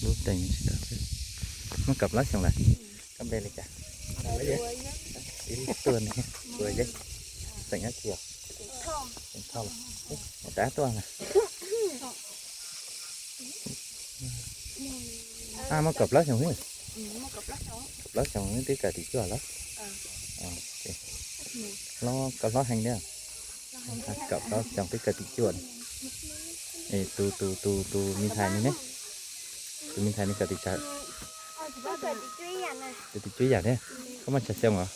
Lub tees tsis tau, muaj kaum plaub xyoos lawm. Koj npe li cas? Ib tuaj ne, ua yeeb. Xeem dab tsi os? Xeem Thoj. Mus tab tuaj na. Muaj kaum plaub xyoos xwb. Kaum plaub xyoos twb kawm tim cuaj lawm. Hlob, koj hlob heev thiab. Kaum plaub xyoos twb kawm tim cuaj. Es tus, tus, tus, tus me ntxhais ne? Tus me ntxhais ne kawm tim tsawg? Kawm tim cuaj ib yam thiab. Koj muaj tsawg xyoo os?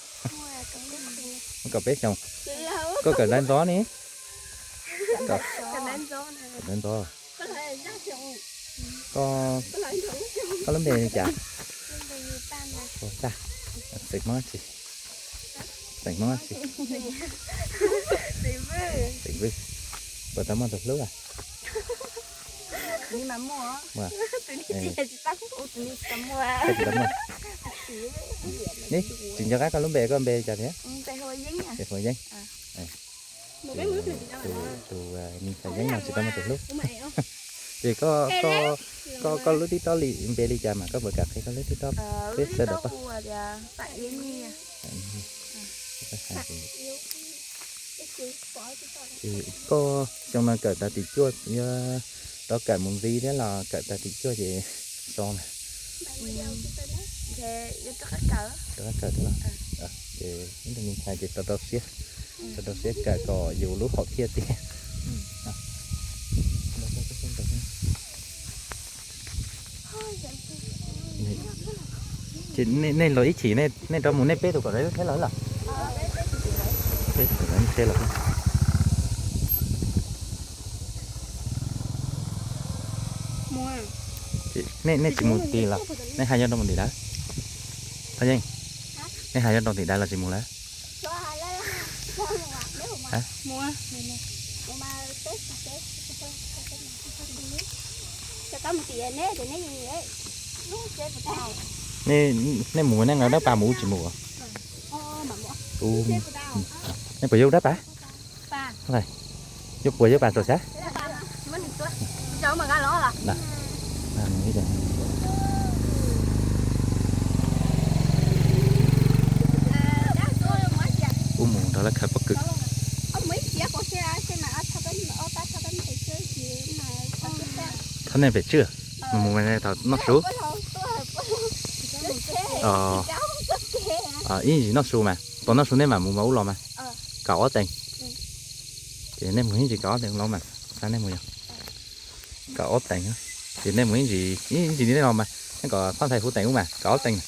Muaj kaum peb xyoos. Koj kawm ntawv ntxov ne? Kawm ntawv ntxov. Koj, koj lub npe li cas? Xeem Hmoob tsi? Xeem Hmoob tsi? Xeem Vwj. Puas tau muaj tus hlub a? Tsis tau muaj. Neb tsis nco qab koj lub npe, koj npe li cas thiab? Tes Huas Yeeb. Tus, tus me ntxhais Yeeb no tsis tau muaj tus hlub. Ces koj, koj, koj lub TikTok li npe li cas mas koj puas kam qhia koj lub TikTok peb sawv daws paub? Koj xyoo no kawm tag tim cuaj, yuav rov kawm mus ntxiv thiab los kawm tag tim cuaj ces so na? Rov qab kawm thiab los? Ces ib tug me ntxhais ces rau rau siab, rau rau siab kawm kom yus lub hom phiaj tiag. Ces nej los ib chim, nej rov mus nej peb tus kom rau lub tsheb los los? Peb tus kom rau lub tsheb los. Nej tsis mus tim los? Nej hais yuav rau mus tim dawb? Thaj Yeej, nej hais yuav rau tim dawb los tsis mus lawm? Nej mus nej nqa dab pas mus ub tsis mus? Nej puas yuav dab pas? Yuav puas yuav pas txog sav? Ub mus nrog lawv khaws pob kws. Thov nej pem tswj, mus thaum noj su. Ib ntsis noj su mas, tos noj su nej mam mus mas ub los mas. Kaum ob teev. Ces nej mus ib ntsis kaum ob teev los mas, xav nej mus yog kaum ob teev. Ces nej mus ib ntsis, ib ntsis nej los mas, nej kom txhob ntshai huv teev ub mas kaum ob teev na.